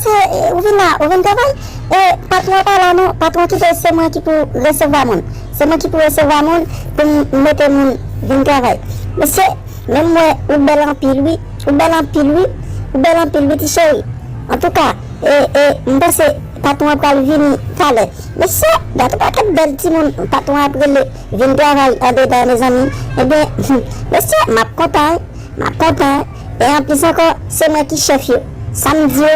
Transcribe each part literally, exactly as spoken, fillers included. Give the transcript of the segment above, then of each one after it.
E, e, ou vin la, ou vin travay. E, patwon an pa la non. Patwon kite se mwen ki pou resevwa moun. Se mwen ki pou resevwa moun pou m mete moun vin travay. Mesye, menm mwen, ou bèl anpil, wi. Ou bèl anpil, wi. Ou bèl anpil, wi, ti cheri. Antouka, e, e, m panse patwon an pral vini talè. Mesye, gade yon pakèt bèl timoun patwon ap rele vin travay andedan, mezanmi. Ebyen, mesye, m ap kontan, wi. M ap kontan, wi. E anplis ankò, se mwen ki chèf yo. Sa m di yo,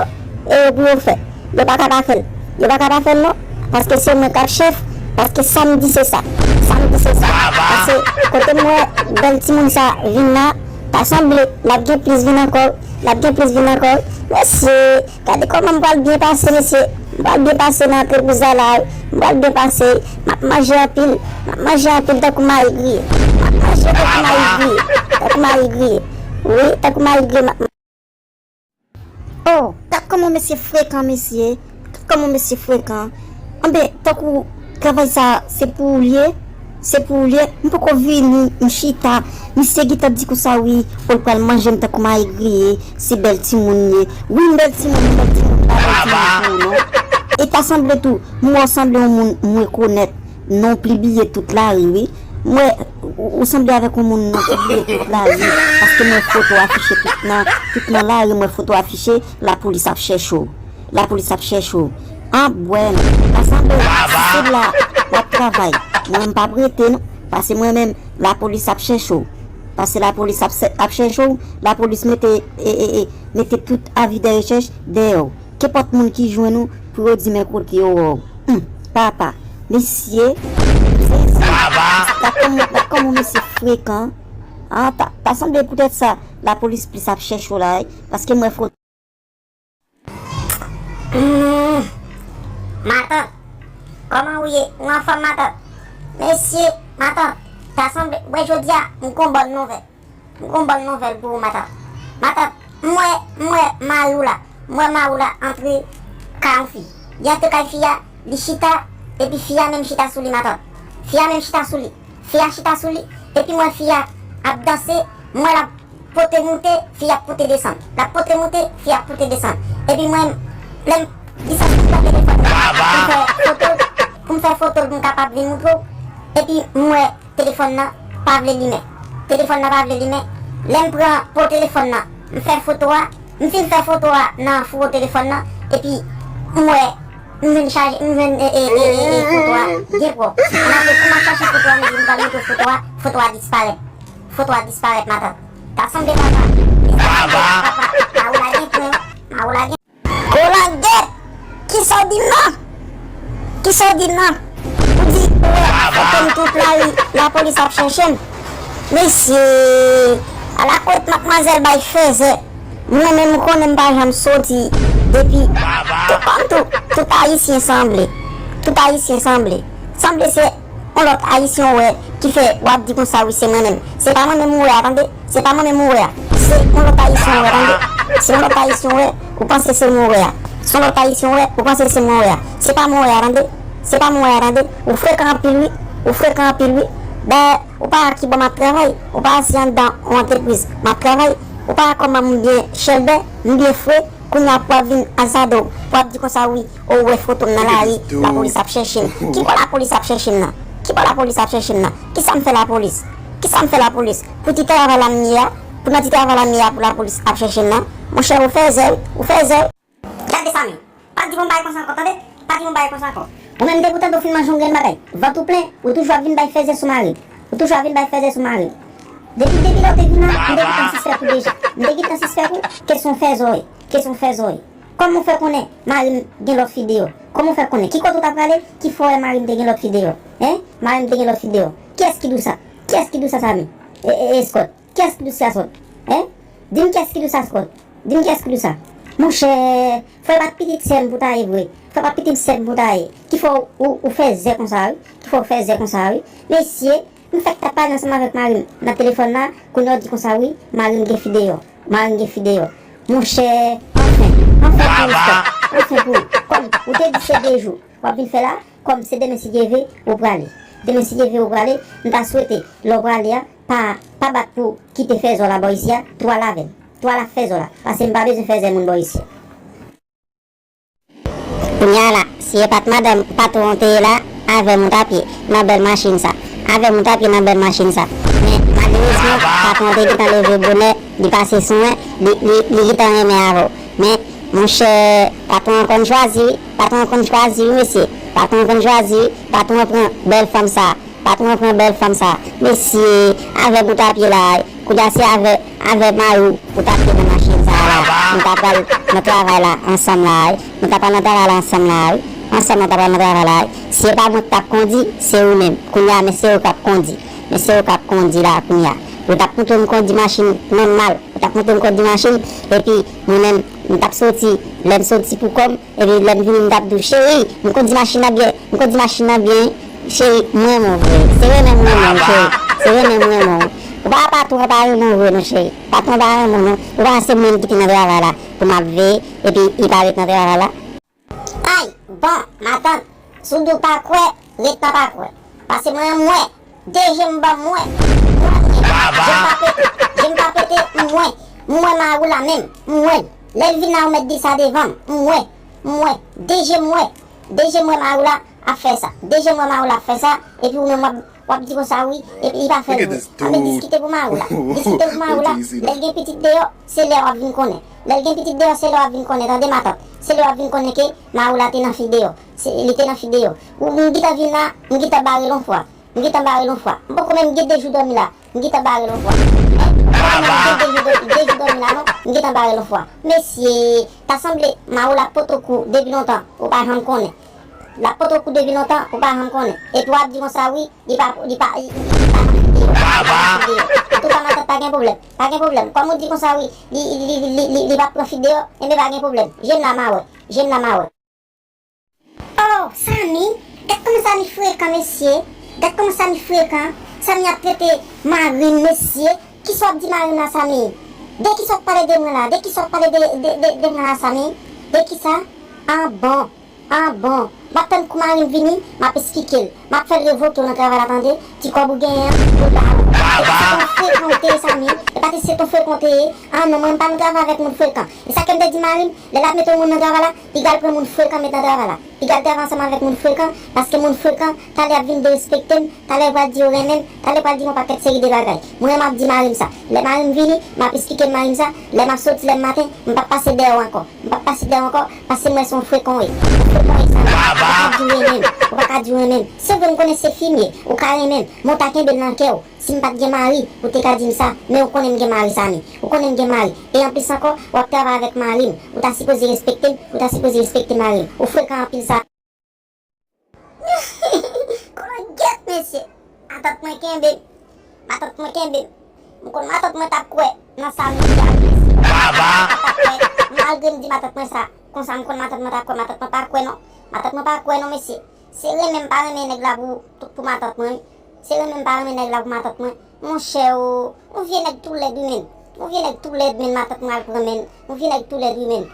e yo pou yo fè. Yo pa ka pa fè l. Yo pa ka pa fè l non. Paske se mwen k ap chèf. Paske sa m di se sa. Sa m di se sa. Paske kote m wè bèl timoun sa vin la, ta sanble l ap gen plis vin ankò. L ap gen plis vin ankò. Mesye, gade kòman m pral byen pase, mesye. M pral byen pase nan antrepriz la la, wi. M pral byen pase. M ap manje anpil. M ap manje anpil tankou mayi griye. M ap manje tankou mayi griye. Tankou mayi griye. Wi, tankou mayi griye. M ap Oh, gad kòman mesye frekan, mesye. Gad kòman mesye frekan. Anben, tankou travay sa, se pou ou l ye. Se pou ou l ye. M poko vini, m chita. Misye gentan di konsa, wi, ou l pral manje m tankou mayi griye. Se bèl timoun li ye. Wi, m bèl timoun, m bèl timoun, m pa bèl timoun pou ou, non. E ta sanble tou, m wè w sanble yon moun m rekonèt. Non plibliye tout lari, wi. M wè, ou, ou sanble avèk yon moun non plibliye tout lari, paske m wè foto afiche tout nan, tout nan lari, m wè foto afiche, lapolis ap chèche w. Lapolis ap chèche w. An, bwè, ta sanble, si se la w ap travay, mwen m p ap rete, non. Paske mwen menm, lapolis ap chèche w. Paske lapolis ap, ap chèche w, lapolis mete, e, e, e, mete tout avi de rechèch dèyè w. Kenpòt moun ki jwenn ou pou yo di men kote yo wè w. Hum, papa, mesye, m sezi. Gad kòman, gad kòman mesye frekan. Ah, ta, ta sanble poutèt sa, lapolis plis ap chèche w la, wi, paske m wè foto. Hum, matant, kòman ou ye? Ou anfòm, matant? Mesye, matant, ta sanble, wè jodi a, m gon bòn nouvèl. M gon bòn nouvèl pou ou, matant. Matant, m wè, m wè mari w la. M wè mari w la antre kay yon fi. Li antre kay fi a, li chita, epi fi a menm chita sou li, matant. Fi a menm chita sou li. Fi a chita sou li, epi m wè fi a ap danse, m wè l ap pote moute, fi a ap pote desann. L ap pote moute, fi a ap pote desann. Epi mwen, lè m, li santi m pran telefòn nan pou m fè foto l, pou m fè foto l, pou m kapab vin moutre w. Epi m wè telefòn nan pa vle limen. Telefòn nan pa vle limen. Lè m pran po telefòn nan, m fè foto a. M fin fè foto a nan fouwo telefòn nan. Epi m wè, m jwenn chaje, m jwenn, e, e, e, e, e, foto a byen pwòp. Ann ale, pou m al chache foto a, m di m pral montre w foto a, foto a disparèt. Foto a disparèt, matant. Ta sanble papa. Papa, Mawola gen pwen, Mawola gen. Kolangèt! Kisa w di m nan? Kisa w di m nan? Ou di, ou wè foto m tout lari, lapolis ap chèche m. Mesye, ala kwèt madmwazèl bay fèzè. Mwen menm, ou konnen m pa janm soti depi. Tout kòm tou, tout ayisyen sanble. Tout ayisyen sanble. Sanble se yon lòt ayisyen w wè ki fè w ap di konsa, wi, se mwen menm. Se pa mwen menm ou wè a, tande. Se pa mwen menm ou wè a. Se yon lòt ayisyen w wè, tande. Se yon lòt ayisyen w wè, ou panse se mwen w wè a. Se yon lòt ayisyen w wè, ou panse se mwen w wè a. Se pa mwen w wè a, tande. Se pa mwen w wè a, tande. Ou frekan anpil, wi. Ou frekan anpil, wi. Dayè, ou pa wè ki bò m ap travay. Ou pa wè se anndan yon antrepriz m ap travay. Ou pa wè kòman m byen chèlbè, m byen fre. Kounye a pou w ap vin azade w, pou w ap di konsa, wi, o, ou wè foto m nan lari, lapolis ap chèche m. Ki bò lapolis ap chèche m nan? Ki bò lapolis ap chèche m nan? Kisa m fè lapolis? Kisa m fè lapolis? Pou ti travay la m ye a, pou nan ti travay la m ye a, pou lapolis ap chèche m nan? Monchè, ou fèzè, wi, ou fèzè, wi. Gade sa menm. Pa di m yon bagay konsa ankò, tande? Pa di m yon bagay konsa ankò. Ou menm, depi w tande w fin manje yon grenn bagay, vant ou plen, ou toujou ap vin bay fèzè sou mari m. Ou toujou ap vin bay fèzè sou mari m. Depi, depi lè w te vin la, m te gentan sispèk ou deja. M te gentan sispèk ou ke se yon fèzè w ye. Ke se yon fèzè w ye. Kòman w fè konnen mari m gen lòt fi deyò? Kòman w fè konnen? Ki kote w ta prale? Ki fè w wè mari m te gen lòt fi deyò? Hein? Mari m te gen lòt fi deyò. Kiyès ki di w sa? Kiyès ki di w sa, Samy? E, e, Eskòt. Kiyès ki di w sa, Eskòt? Hein? Di m kiyès ki di w sa, Eskòt? Di m kiyès ki di w sa? Monchè, fò e pa t pitit sè m pou w ta ye vre. Fò e pa t pitit sè m pou w ta ye. Ki fè w, ou, ou fèzè konsa, wi. Ki fè w fèzè konsa, wi. Mesye, m fèk t ap pale ansanm avèk mari m nan telefòn la, kounye a w di konsa, wi, mari m gen fi deyò. Mari m gen fi deyò. Monchè, anfen, anfen pou ou, frè. Anfen pou ou. Kòm ou te di se de jou w ap vin fè la, kòm se demen si Dye vle, ou prale. Demen si Dye vle, ou prale. M ta swete, lè w prale a, pa, pa bat pou kite fèzè w la bò isi a, tou al avè l. Tou al ak fèzè w la. Paske m pa bezwen fèzè moun bò isi a. Kounye a la, si e pa t madanm patwon te ye la, avè m ou t ap ye nan bèl machin sa. Avè m ou t ap ye nan bèl machin sa. Men, malerezman, patwon te gentan leve bonè, li pase sou mwen, li, li, li gentan renmen avè w. Men, monchè, patwon an konn chwazi, wi. Patwon an konn chwazi, wi, mesye. Patwon an konn chwazi, wi. Patwon an pran bèl fanm sa. Patwon an pran bèl fanm sa. Mesye, avè m ou t ap ye la, wi. Kounye a se avè, avè mari w ou t ap ye nan machin sa a la. Nou ta pral nan travay la ansanm la, wi. Nou ta pral nan travay la ansanm la, wi. Ansanm nou ta pral nan travay la, wi. Si e pa mwen k t ap kondi, se ou menm. Kounye a, men se ou k ap kondi. Men se ou k ap kondi la, kounye a. Ou t ap montre m kondi machin nòmal. Ou t ap montre m kondi machin, epi mwen menm, m t ap soti, lè m soti pou kò m, epi lè m vini, m t ap di w, cheri, m kondi machin nan byen, m kondi machin nan byen, cheri, m renmen w vre. Se renmen m renmen w, cheri. Se renmen m renmen w. Ou pa patwon an pa renmen w vre non, cheri. Patwon an pa renmen w non. Ou pa se mwen ki te nan travay la pou m ap veye, epi li pa ret nan travay la. Ay, bon, matant, si w di w pa kwè, ret nan pa kwè. Pase mwen, m wè. De je m ban m wè. M wè, m wè. Je m pa pete, je m pa pete, m wè. M wè mari w la menm, m wè l. Lè l vin la, ou mèt di sa devan m. M wè, m wè. De je m wè. De je m wè mari w la ap fè sa. De je m wè mari w la ap fè sa. Epi ou menm w ap, w ap di konsa, wi. Epi li pa fè l vre. Anben diskite pou mari w la. Diskite pou mari w la. Lè l gen pitit deyò, se lè w ap vin konnen. Lè l gen pitit deyò, se lè w ap vin konnen. Tande matant. Se lè w ap vin konnen ke mari w la te nan fi deyò. Se, li te nan fi deyò. Ou, m gentan vin la, m gentan bare l yon fwa. M gentan bare l yon fwa. M poko menm gen de jou dòmi la. M gentan bare l yon fwa. M poko menm gen de jou dò-, de jou dòmi la non. M gentan bare l yon fwa. Mesye, ta sanble mari w la ap pote w kou depi lontan, ou pa janm konnen. L ap pote w kou depi lontan, ou pa janm konnen. Epi w ap di konsa, wi, li pa, li pa, li, li, li pa nan fi deyò. Li pa nan fi deyò. Antouka, matant, pa gen pwoblèm. Pa gen pwoblèm. Kòm ou di konsa, wi, li, li, li, li, li, li pa pran fi deyò, enben pa gen pwoblèm. Je m la m a wè. Je m la m a wè. Oh, Samy, gad kòman Samy frekan, mesye. Gad kòman Samy frekan. Samy ap trete mari m, mesye. Kisa w ap di mari m la, Samy? De kisa w ap pale de mwen la? De kisa w ap pale de, de, de, de mwen la, Samy? De kisa? Ah bon. Ah bon. M ap tann kou mari m vini, m ap esplike l. M ap fè l revoke w nan travay la, tande. Ti kòb ou genyen an, ou ba. E pa se t on frekan ou te ye, Samy. E pa te se t on frekan ou te ye. Ah non, mwen m pa nan travay avèk moun frekan. E sa ke m te di mari m, lè l ap mete yon moun nan travay la, piga l pran moun frekan met nan travay la. Piga l travay ansanm avèk moun frekan, paske moun frekan, talè y ap vin derespekte m, talè yo pral di yo renmen m, talè yo pral di m yon pakèt seri de bagay. Mwen, m ap di mari m sa. Lè mari m vini, m ap esplike mari m sa. Lè m ap soti lè maten, m p ap pase dèyè w ankò. M p ap pase dèyè w ankò, paske m wè se yon frekan w ye. Yon frekan w ye sa. Ou pa ka di w renmen m. Ou pa ka di w renmen m. Se vre, m konnen se fi m ye. Ou ka renmen m, men w ta kenbe l nan kè w. Si m pa t gen mari, ou te ka di m sa, men ou konnen m gen mari, Samy. Ou konnen m gen mari. E anplis ankò, w ap travay avèk mari m. Ou ta sipoze respekte m, ou ta sipoze respekte mari m. Ou frekan anpil, Samy. Kolongyèt, mesye. Matant mwen kenbe m. Matant mwen kenbe m. M konn matant mwen t ap kwè nan sa m di a, mesye. Matant mwen t ap kwè. Malgre m di matant mwen sa, konsa m konn matant mwen t ap kwè, matant mwen pa kwè non. Matant mwen pa kwè non, mesye. Se renmen m pa renmen nèg la pou, pou matant mwen. Se renmen m pa renmen nèg la pou matant mwen. Monchè o, yon vye nèg tou lèd wi menn. Yon vye nèg tou lèd menn, matant mwen al pran menn. Yon vye nèg tou lèd wi menn.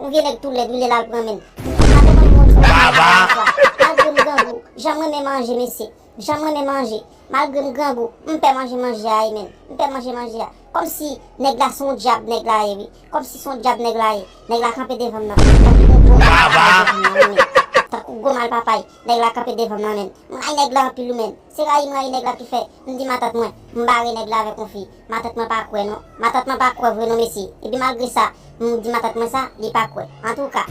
Yon vye nèg tou lèd wi, lè l al pran menn. Matant mwen, m konn fè manje yon fwa. Malgre m grangou, jan m renmen manje, mesye. Jan m renmen manje. Malgre m grangou, m pè manje manje a wi menn. M pè manje manje a. Kòmsi nèg la se yon dyab, nèg la ye wi. Kòmsi se yon dyab nèg la ye. Nèg la kanpe devan m nan. Tankou gwo mal papay devan m nan wi menn. Tankou gwo mal papay. Nèg la kanpe devan m nan menn. M rayi nèg la anpil wi menn. Se rayi m rayi nèg la ki fè m di matant mwen, m bare nèg la avèk yon fi. Matant mwen pa kwè non. Matant mwen pa kwè vre non, mesye. Epi malgre sa, m di matant mwen sa, li pa kwè. Antouka,